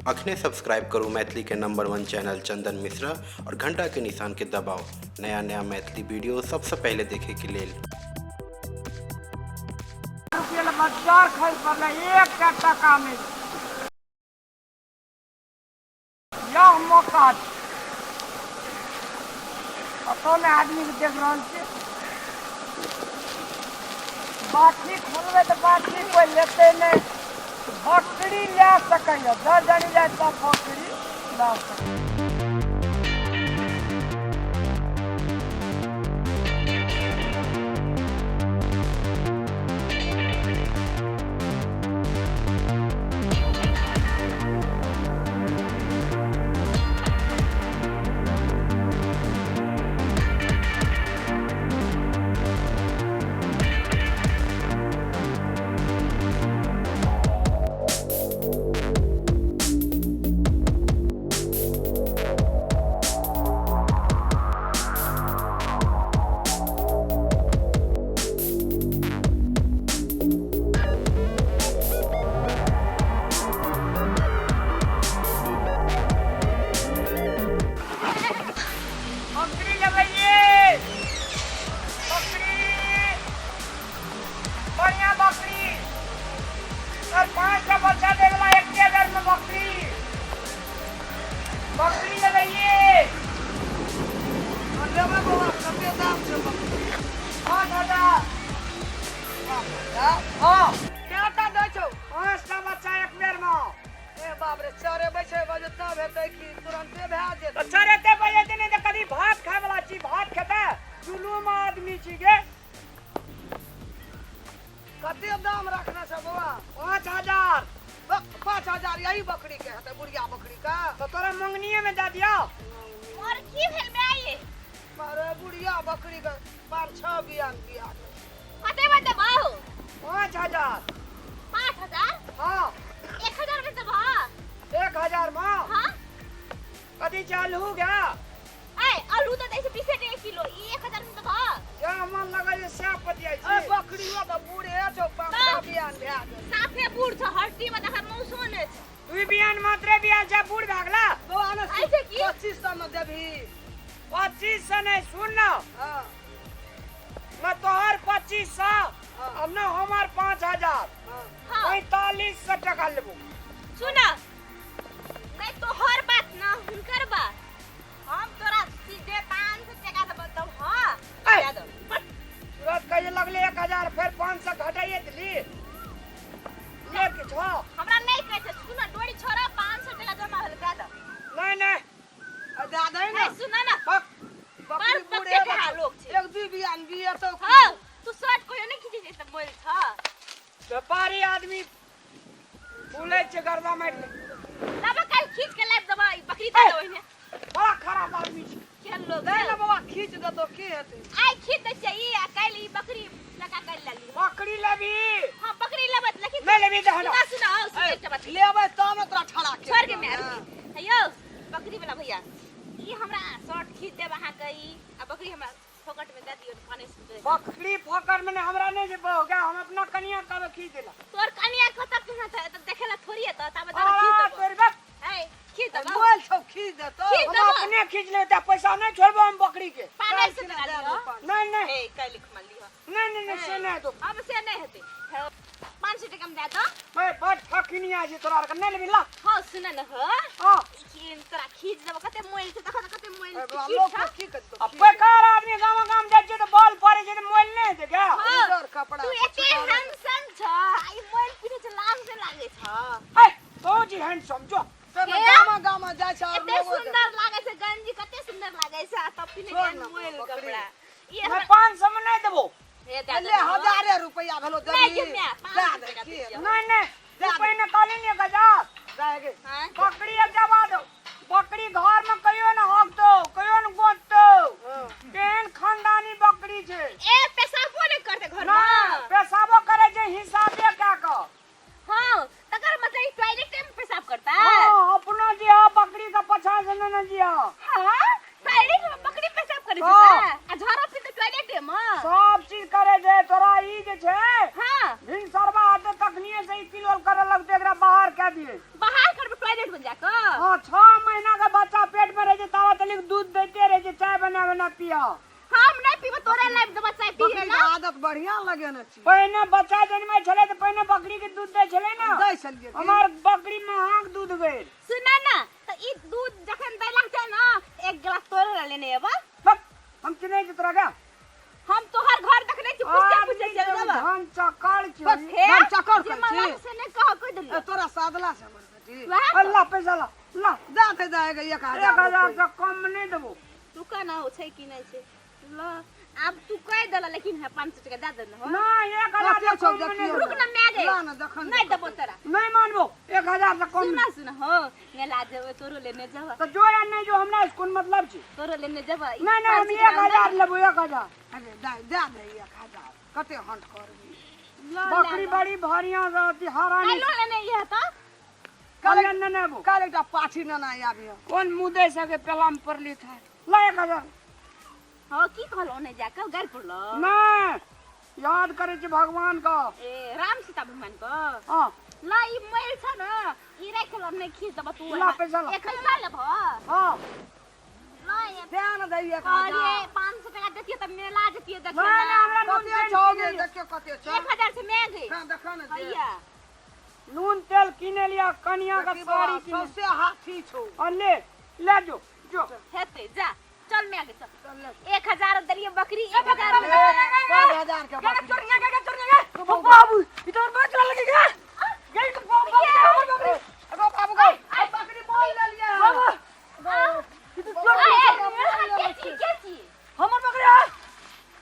अखने सब्सक्राइब करू मैथिली के नंबर वन चैनल चंदन मिश्रा और घंटा के निशान के दबाव नया नया मैथिली वीडियो सबसे पहले देखे के लेल। रुपये ला मजार खर्च पड़लै एकटा टाका नहि। यह मौका छै। कतौ ने आदमीके देख रहल छियै। बाछी खोलबै तऽ बाछी कोइ लेतै नहि। बकरी लए सकैए 10 जनी जाय तब बकरी लए सकैए। बकरी लेबै ये बकरी बढ़िया बकरी सर 5 टा बच्चा दे वाला एक हजार में बकरी बकरी लेबै ये। लेबै बाबा, कते दाम छै बकरी? 5000। हाँ, केटा दै छौ? 5 टा बच्चा एक बेर में। ए बाप रे, चरेबै छै बजे तब हेतै कि तुरन्ते भए जेतै? तऽ चरेते बजेते नहि तऽ कभी भात खाय वाला छी, भात खेतै? जुलूम आदमी छी गे। कते दाम रखने छै बौआ? 5000। 5000 यही बकरी के हेतै, बुढ़िया बकरी के? तऽ तोरा मंगनिये में दए दियौ। और की भेल बे ये? अरे बुढ़िया बकरी के 5-6 बियान बिया। कते में देबौ? 5000। 5000? हाँ। 1000 में देबौ? 1000 में? हाँ। कथी छै आलू गे? ए आलू तऽ दै छै 20 टके किलो, ई 1000 में देबौ? जा मन लगै छै सएह पतियाइ ए छी। बकरियो तऽ बूढ़े छौ, 5-6 बियान भए गेल। साफे बूढ़ छौ, हड्डी में देखा मौसो नै छै। 2 बियान मात्रे बियान छै, बूढ़ भए गेला। बौआ ने ऐसे की? 2500 में देबही? 2500 नहि, सुन न। हाँ। न तोहर 2500 हाँ। आ न हमर 5000। हाँ। हाँ। 4500 टका लेबो। सुन, नहीं तोहर बात ना हुनकर बात, हम तोरा सीधे 500 टका देबो तब। हाँ ऐ! दे दो। तुरंत कहे लगले 1000, फेर 500 घटाइए देली। ले के छौ। हमरा नहीं कहै छै, सुन डोरी छोड़ा, 500 टका जमा भेल दे दो। नहीं नहीं। ए, दए दही ने। ए, सुन न। बक। बकरी बड़ बूढ़े पक्के ढाह लोग छै। 1-2 बियान बियतौ। हाँ, तू शर्ट कहियो नहीं खींचे छै तऽ मोल छ। व्यापारी आदमी फूलै छै गर्दा मारि ले। लाबा काल्हि खींच के लाबि देबै, ई बकरी दे देबै ओहिने। बड़ा खराब आदमी छै। केहन लोग दे छै। ने बाबा, खींच देतौ की हेतै? आइ खींच दै छियै ई आ काल्हि ई बकरी टका काल्हि लए लिहऽ। बकरी लेबी? हाँ बकरी लेबै लेकिन नहीं लेबी तऽ हटा। सुना सुना आओ, सुन एकटा बात। लेबै तब ने तोरा ठड़ा के। छोड़ के मार। हेयौ बकरी वाला भैया, ई हमरा शर्ट खींच देब अहाँके ई आ बकरी हमरा फोकट में दे दियौ पानी से। बकरी फोकट में नहीं, हमरा नहीं जेबो गे, हम अपना कनिया के खींच देला। तोर कनिया कतऽ केना छै तऽ देखे ला थोड़ी एतऽ, ताबे तोरा खींच आ देबौ। तोर बाप। ए खींच देबौ। मोल छौ, खींच देतौ। खींच हम देबौ। अपने खींच ले, तऽ पैसा नहीं छोड़बो हम बकरी के। 500 टका लिहऽ। नहीं नहीं। ए काल्हि खुमा लिहऽ। नहीं नहीं नहीं, से नहीं दो। अब से नहीं हेतै। 500 टका में दए दो। मैं बड़ ठकिनिया छी तोरा आर के, नहीं लेबी ला। हाँ सुन न हो। हाँ। ई तोरा खींच देबौ, कते मोल छै देखऽ तऽ कते मोल ए, छै, बाबा, खींच लोग छ। के की करतौ? आ बेकार आदमी गाम गाम जाइ छै तऽ बॉल पड़ै छै तऽ मोल नहि हेतै गे। हाँ, उजर कपड़ा तू छै, एते हैंडसम छ, आ ई मोल पिन्है छै लाज नहि लागै छ। ए तो जी हैंडसम जो। से ने के? गामा गामा जाइ छै और एते लोगो सुंदर लागै छै गंजी, कते सुंदर लागै छै आ तब पिन्है छोड़ छै ने मोल बकरी। कपड़ा। ई मैं हमरा 500 में नहीं देबो। हे दए ले देबौ। हजारे रुपया भेलो नहि देबही। गे माय, दए 500 दे टका की दै हेतै? छियौ। नहीं नहीं, दए तू दे। पहिने कहली ने 1000। दए गे। हाँ? बकरी एक बाद बकरी घर में कहियो न हगतो, कहियो न गोततो। हाँ। केहन खानदानी बकरी छै। ए पेशाबो नहि करतै घर ना में। पेशाबो करे छै हिसाबे कए कऽ। हाँ, तकर मतलब ई टॉयलेट में पेशाब करता? हाँ, अपनो जिया बकरी के पछा से ने जिया। हाँ, टॉयलेट में बकरी पेशाब करे छै हाँ। आ झाड़ो फिर टॉयलेट में? सब चीज करे छै तोरा ई जे छै। हाँ। भिनसरवा हेतै तखनिये से ई किलोल करे लगतै, एकरा बाहर कए दिए। बाहर करबै टॉयलेट में जाके? पिया। हम नहीं पीबो, तोरे लाइफ देबो चाय पीए बकरी ना। के आदत बढ़िया लगे ने छी। पहिने बच्चा जन्मै छलै तऽ पहिने बकरी के दूध दै छलै ने। दै छलियै की? हमार बकरी महग दूध गेल। सुना ना, तऽ ई दूध जखन दै लगतै ना, एक गिलास तोरे ला लेने एबो। बक, हम चिन्है छी तोरा का। हम तोहर घर देखने छी, पूछते पूछते चल जेबो। हम चकर छी। बस, हे, हम चकर जे कहै छी। मंगल से नहीं कह कोई दिलियो। ए, तोरा सादला छै हमर बेटी। वएह अल्लाह पैसा ला ला। दे दे दे 1000। 1000 से कम नहीं देबो। तू कहना हो छै कि नहीं छै? ल आब तू कह देला, लेकिन है 500 टका दे देना हो। ना 1000 से कते छौ कम नहीं देखियौ। देबो। रुक ना मैं गई। ला ना जखन नहीं देबो तोरा। नहीं मानबो, 1000 से कम। सुना सुना हो, मेला जेबो तोरो लेने जेबो। तो जो या नहीं जो हमरा से कोन मतलब छी। तोरो लेने जेबो। नहीं नहीं, हम 1000 लेबो, 1000। अरे दे दे दे 1000, कते हंट करबी। बकरी बड़ी भारिया रहती हरानी। आइलो लेने ये तो कल ने नेबो। काल एकटा पाठी नेना आबि। कोन मुंह दे सके पेलाम पर ली था। ला 1000। हाँ की कहलो ने जाके गारि पड़लो? नहीं, याद करे छी भगवान का। ए राम सीता भगवान को। हाँ। ला ई मैल छ न, ई राख ल नहीं खींच देबो तू। ला पैसा ला। 1000 लेबो। हाँ। ला ये ध्यान दे 1000। अरे 500 टका देतियो त मेला जतियो देखे। ना ना, हमरा नून कते तेल छौ गे? किने लिया। देखियो कते छौ। 1000 से महंगे। हाँ देखो ने दे। भैया नून तेल किने लिया, कनिया का देखी साड़ी बाबा, किने। सौंसे हाथी छौ। और ले ले जो जो हेते जा, चल मैं आगे चल। चल ले। 1000 दलिए बकरी, 1000 में। 5000 के बकरी। चोरिया के चोरिया के बाबू, ई तो बच लगे गे गई तो बाबू हमर बकरी। अगो बाबू गो, बकरी मोल ले लिया। बाबू, ई तो चोर। के छी के छी? हमर बकरी है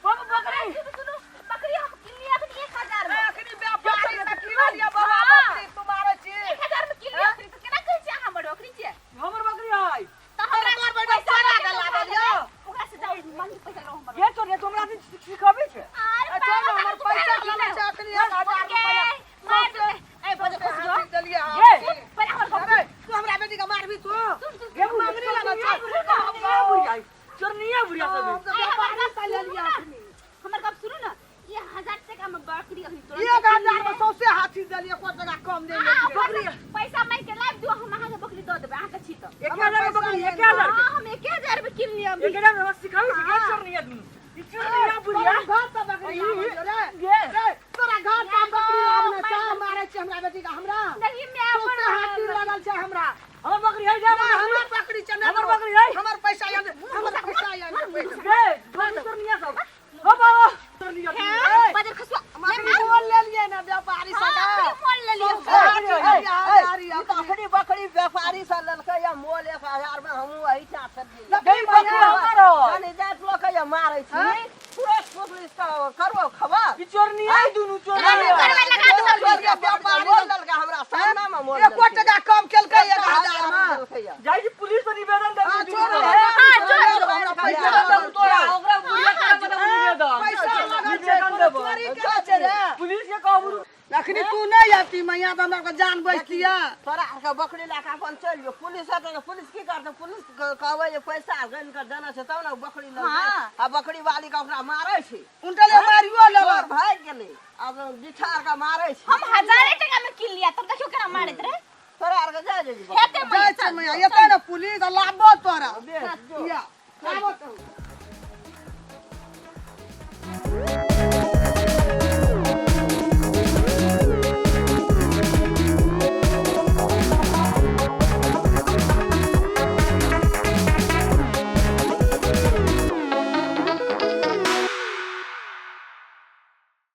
बाबू, बकरी। सुनो, बकरी हम किनलिए अखनी 1000 में। अखनी व्यापारी से किन लिया बाबा बकरी, तुम्हारे छी। 1000 में किनलिए अखनी, तो केना कहै छी अहाँ हमर बकरी छियै? हमर बकरी है। तऽ हमरा तोर बेटा पैसा चोरा लगे के लागल ओकरा यौ। ओकरा से जाउ मांगी पैसा लो हमर। ये चोर, ये तो हमरा सिखाबै छै। अरे चल बाबा, हमर तू पैसा केना लेने छै अखनी 1000 के रुपया। मार दे। ए बजे खुश जो। हाथी देलिए ये। हाथी। पहिले हमर गप अरे तू हमरा बेटी के मारबी तू? सुन सुन। ये मंगनी लगा चल। बुढ़िया चोरनिया बुढ़िया सब। हम तऽ व्यापारी से ले लिया अखनी। हमर गप सुनू ना, ये 1000 टका में बकरी अखनी तुरंत 1000 में सौंसे हाथी देलिए, को टका कम दे अहाँ देलिए। बकरी पैसा मांगि के लाबि दियौ, हम अहाँके बकरी दऽ देबै, अहाँके छी तऽ। 1000 के बकरी, 1000 के? हाँ, हम 1000 में किन लिअ अभी। 1000 में हमरा सिखाबै छै के चोरनिया दुनू? ई चोरनिया बुढ़िया। तोरा घर पर बकरी लाबै छौ रे। ये। रे, तोरा घर पर बकरी लाबने छौ, मारै छै हमरा बेटी के हमरा। देखी मैं सौंसे हाथी लागल छै हमरा। हमर बकरी है जा। ना, हमर बकरी छै ना। हमर बकरी है। हमर पैसा याद, हमर पैसा याद। गे दुनू चोरनिया सब हो बाबा, चोरनिया दुनू। बजर खसुआ। बकरी मोल ले लिए ना व्यापारी से। हाँ, मोल ले लियौ। अखनी बकरी व्यापारी से लेलकै या मोल 1000 में, हमहूँ एहिठाम छलियै। गई बकरी हमर है। कनी जात लोक या मारै छी तुरंत पुलिस करो खबर। ई चोरनिया दुनू चोरनिया। करबै लगा देबै। व्यापारी मोल देलकै, हमरा सामना में मोल। एको टका कम केलकै 1000 में? जाइ छी पुलिस पर निवेदन देबै। हाँ, छोड़ दुनू। दे। हाँ, जो, हमरा पैसा निवेदन देबू तोरा, ओकरा बुढ़िया के मतलब निवेदन। पैसा लागल छै, निवेदन देबो। चोरी केने छै रे। पुलिस के कहबू। अखनी तू नहीं आती मैया तऽ हमरा जान बचतिया। तोरा आरके बकरी लए कऽ अपन चलि जो। पुलिस एतै तऽ पुलिस की करतै? पुलिस कहबै जे पैसा गनि कऽ देने छै तब ने बकरी लेबै। हाँ। आ बकरी वाली के ओकरा मारै छै। उनटले मारियो लेबै। चोर भागि गेलै, आब बिछार के मारै छै। हम हजारे टका में किन लिया, तब देखियो केना मारैत रहे। तोरा आरके जाय जेबही। हेते मैया जाइ छै मैया, एतै ने पुलिस आ लाबो तोरा। बेस, जो। या लाबो तोरा।